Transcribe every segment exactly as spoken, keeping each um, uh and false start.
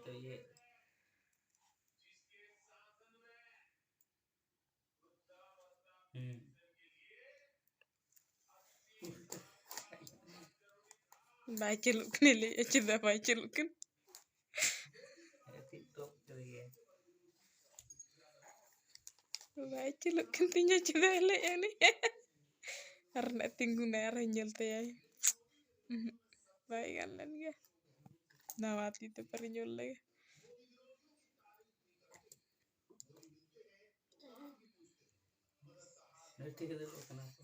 ᱛᱚ ᱤᱭᱟᱹ᱾ ᱦᱩᱸ᱾ ᱵᱟᱭ ᱪᱟᱹᱞᱩᱜ ᱠᱟᱱᱟ, ᱞᱟᱹᱭᱮᱫᱼᱟ ᱪᱮᱫᱟᱜ ᱵᱟᱭ ᱪᱟᱹᱞᱩᱜ ᱠᱟᱱᱟ? ᱪᱮᱫ ᱴᱚᱯ ᱠᱮᱫ ᱜᱮ? ᱵᱟᱭ ᱪᱟᱹᱞᱩᱜ ᱠᱟᱱ ᱛᱤᱧᱟ, ᱪᱮᱫᱟᱜ ᱞᱟᱹᱭᱮᱫᱼᱟ ᱩᱱᱤ? ᱟᱨ ᱱᱟᱜ ᱛᱤᱸᱜᱩᱱᱟᱭ, ᱟᱨᱦᱚᱸ ᱧᱮᱞ ᱛᱟᱭᱟᱭ᱾ ᱩᱦᱩᱸ, ᱵᱟᱭ ᱜᱟᱱ ᱞᱮᱱ ᱜᱮᱭᱟ᱾ ᱱᱟᱣᱟ ᱛᱤ ᱛᱮ ᱯᱟᱨᱤᱧ ᱚᱞ ᱞᱮᱜᱮ᱾ ᱴᱷᱤᱠ ᱜᱮ ᱫᱩᱲᱩᱵ ᱠᱟᱱᱟ ᱠᱚ᱾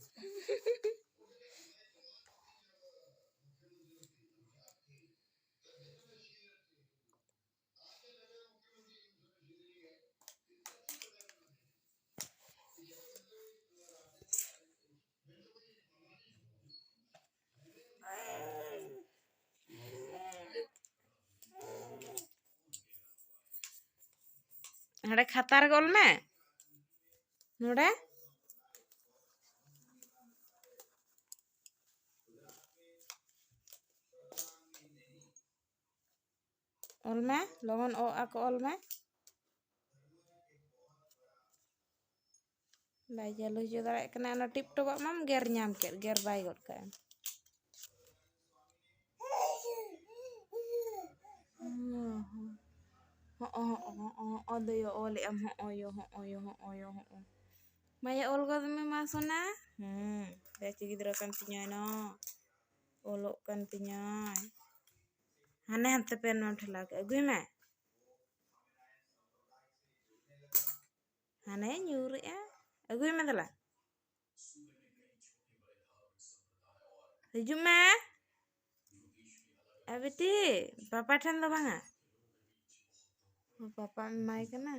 ᱦᱟᱸᱰᱮ ᱠᱷᱟᱛᱟ ᱨᱮᱜᱮ ᱚᱞ ᱢᱮ᱾ ᱱᱚᱰᱮ᱾ ᱚᱞ ᱢᱮ, ᱞᱚᱜᱚᱱ ᱚ ᱟ ᱠᱚ ᱚᱞ ᱢᱮ᱾ ᱵᱟᱭ ᱪᱟᱹᱞᱩ ᱦᱚᱪᱚ ᱫᱟᱲᱮᱭᱟᱜ ᱠᱟᱱᱟ᱾ ᱚᱱᱟ ᱴᱤᱯᱴᱚᱯᱟᱜ ᱢᱟᱢ ᱜᱮᱨ ᱧᱟᱢ ᱠᱮᱫ, ᱜᱮᱨ ᱵᱟᱭ ᱜᱚᱫ ᱠᱟᱜᱼᱟ᱾ ᱦᱚᱸᱜᱼᱚ, ᱦᱚᱸᱜᱼᱚ, ᱦᱚᱸᱜᱼᱚ, ᱦᱚᱸᱜᱼᱚ, ᱫᱚᱭᱚ, ᱚᱞᱮᱜ ᱟᱢ, ᱦᱚᱸᱜᱼᱚ ᱭᱚ, ᱦᱚᱸᱜᱼᱚ ᱭᱚ, ᱦᱚᱸᱜᱼᱚ ᱭᱚ, ᱦᱚᱸᱜᱼᱚ᱾ ᱢᱟᱭᱟ, ᱚᱞ ᱜᱚᱫ ᱢᱮ ᱢᱟ, ᱥᱳᱱᱟ᱾ ᱦᱩᱸ, ᱵᱮᱥ ᱜᱤᱫᱽᱨᱟᱹ ᱠᱟᱱ ᱛᱤᱧᱟᱹᱭ ᱱᱚ᱾ ᱚᱞᱚᱜ ᱠᱟᱱ ᱛᱤᱧᱟᱹᱭ᱾ ᱦᱟᱱᱮ ᱦᱟᱱᱛᱮ ᱯᱮᱱ ᱢᱟᱢ ᱴᱷᱮᱞᱟᱣ ᱠᱮᱫ, ᱟᱹᱜᱩᱭ ᱢᱮ᱾ ᱦᱟᱱᱮ ᱧᱩᱨᱮᱜᱼᱟ, ᱟᱹᱜᱩᱭ ᱢᱮ ᱫᱮᱞᱟ᱾ ᱦᱤᱡᱩᱜ ᱢᱮ᱾ ᱮ ᱵᱤᱴᱤ, ᱯᱟᱯᱟ ᱴᱷᱮᱱ ᱫᱚ ᱵᱟᱝᱟ᱾ ᱯᱟᱯᱟᱢ ᱮᱢᱟᱭ ᱠᱟᱱᱟ᱾